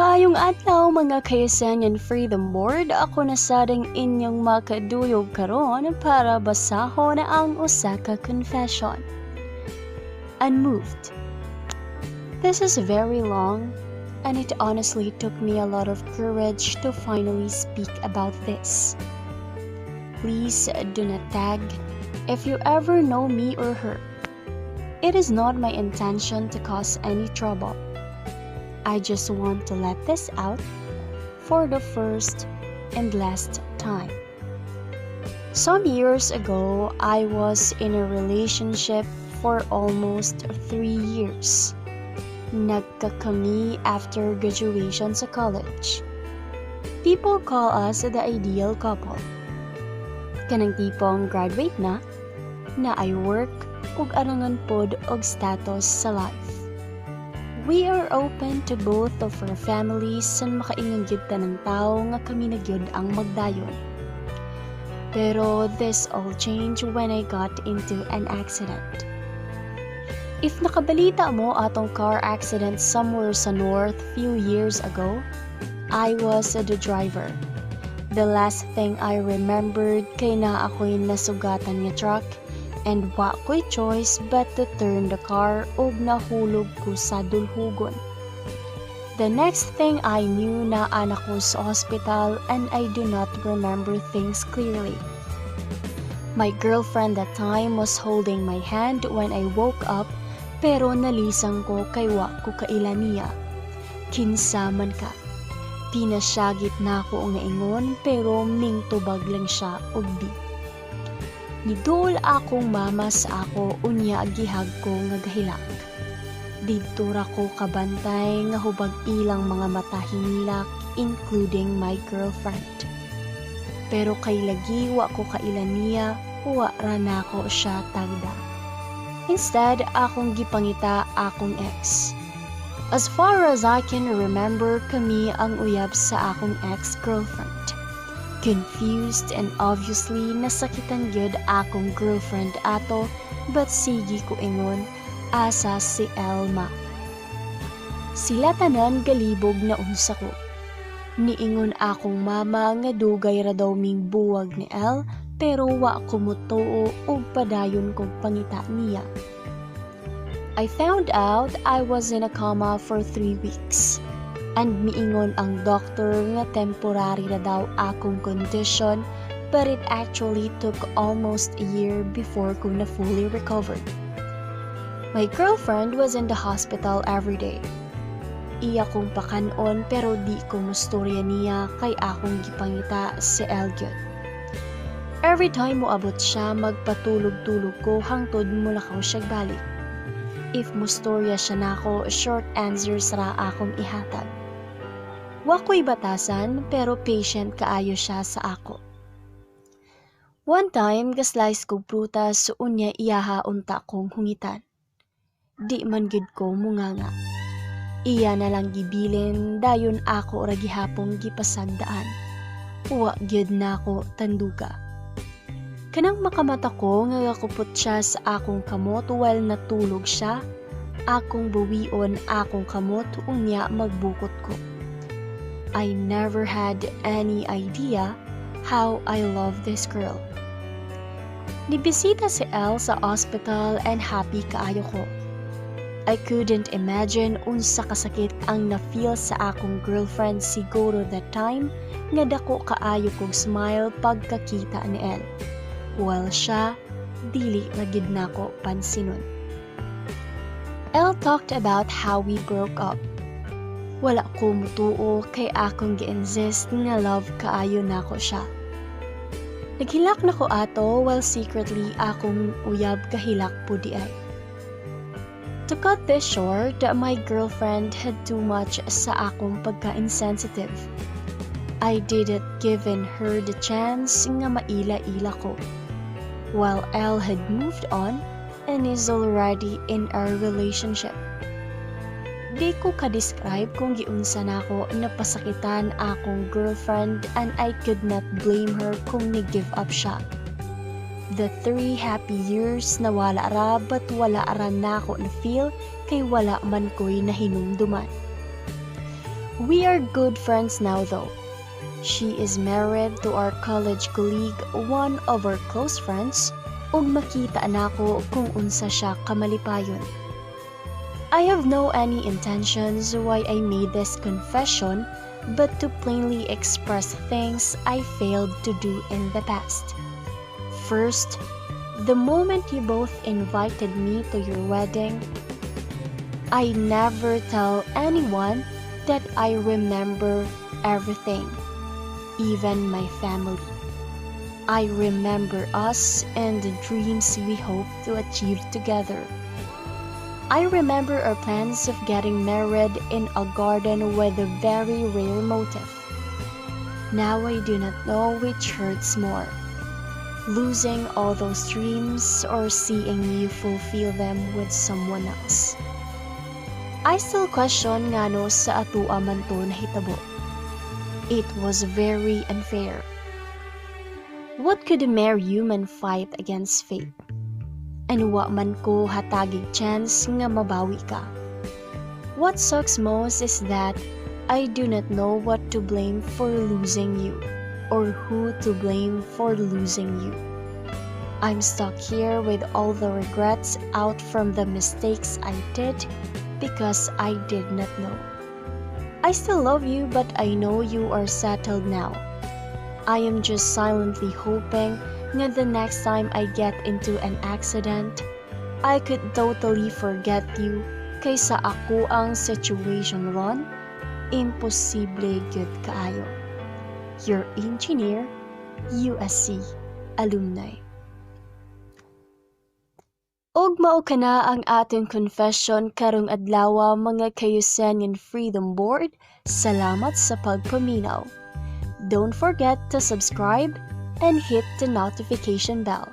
Maayong adlaw, mga ka-Yesenian Freedom Board, ako na sad ang inyong makaduyog karon para basahon ang usa ka confession. Unmoved. This is very long and it honestly took me a lot of courage to finally speak about this. Please do not tag if you ever know me or her. It is not my intention to cause any trouble. I just want to let this out for the first and last time. Some years ago, I was in a relationship for almost 3 years. Nagkakami after graduation sa college. People call us the ideal couple. Kanang tipong graduate na, naay work, ug arangan pod og status sa life. We are open to both of our families and makaingon gyud tanang tao nga kami na gyud ang magdayon. Pero this all changed when I got into an accident. If nakabalita mo atong car accident somewhere sa north few years ago, I was the driver. The last thing I remembered kay naa ako'y nasugatan nga truck and wa ko'y choice but to turn the car ug nahulog ko sa dulhugon. The next thing I knew, naa na ko sa hospital and I do not remember things clearly. My girlfriend that time was holding my hand when I woke up, pero nalisang ko kay wa ko kaila niya. "Kinsa man ka?" Pinasyagit nako nga ingon, pero mingtubag lang siya og bi. Niduol akong mama sa ako, unya gi-hug ko nga gahilak. Didto ra ko kabantay nga hubag ilang mga mata hinilak, including my girlfriend. Pero kay lagi wa ko kaila niya, wa ra nako siya tagda. Instead, akong gipangita akong ex. As far as I can remember, kami ang uyab sa akong ex-girlfriend. Confused and obviously nasakitan gyud akong girlfriend ato, but sige ko ingon, "Asa si Elma?" Sila tanan galibog na unsa ko. Niingon akong mama nga dugay ra daw ming buwag ni El, pero wa ko motuo ug padayon kog pangita niya. I found out I was in a coma for 3 weeks. And miingon ang doctor nga temporary ra daw akong condition, but it actually took almost a year before ko na fully recovered. My girlfriend was in the hospital every day. Iya kong pakan-on, pero di ko mustorya niya kay akong gipangita si El gyud. Every time moabot siya, magpatulog-tulog ko hangtod mulakaw siya balik. If mustorya siya nako, short answers ra akong ihatag. Wa ko'y batasan, pero patient kaayo siya sa ako. One time, ga-slice kog prutas, unya iyaha unta kong hungitan. Di man gyud ko munganga. Iya na lang gibilin, dayon ako ra gihapong gipasagdaan. Wa gyud nako tanduga. Kanang makamata ko nga gakupot siya sa akong kamot while natulog siya, akong buwion akong kamot, unya magbukot ko. I never had any idea how I love this girl. Nibisita si El sa hospital and happy kaayo ko. I couldn't imagine unsa kasakit ang na-feel sa akong girlfriend siguro that time nga dako kaayo kog smile pagkakita ni El. While siya, dili ra gid nako pansinon. El talked about how we broke up. Wala ko mutuo kay akong gi-insist nga love kaayo nako siya. Naghilak na ko ato while secretly akong uyab kahilak pud diay. To cut this short, my girlfriend had too much sa akong pagka-insensitive. I didn't given her the chance nga maila-ila ko. While El had moved on and is already in our relationship. Di ko ka-describe kung giunsa nako napasakitan akong girlfriend, and I could not blame her kung ni-give up siya. The 3 happy years nawala ra, but wala ra nako na feel kay wala man ko'y nahinumduman. We are good friends now, though. She is married to our college colleague, one of our close friends, ug makita nako kung unsa siya kamalipayon. I have no any intentions why I made this confession but to plainly express things I failed to do in the past. First, the moment you both invited me to your wedding, I never tell anyone that I remember everything, even my family. I remember us and the dreams we hope to achieve together. I remember our plans of getting married in a garden with a very rare motif. Now I do not know which hurts more: losing all those dreams or seeing you fulfill them with someone else. I still question ngano sa atua man to nahitabo. It was very unfair. What could a mere human fight against fate? And wa man ko hatagig chance nga mabawi ka. What sucks most is that I do not know what to blame for losing you or who to blame for losing you. I'm stuck here with all the regrets out from the mistakes I did because I did not know. I still love you, but I know you are settled now. I am just silently hoping nga the next time I get into an accident, I could totally forget you kay sa akoang situation ron, imposible gyud kaayo. Your engineer, USC alumni. Ug mao kana ang atong confession karong adlaw, mga ka-Usenian Freedom Board. Salamat sa pagpaminaw. Don't forget to subscribe and hit the notification bell.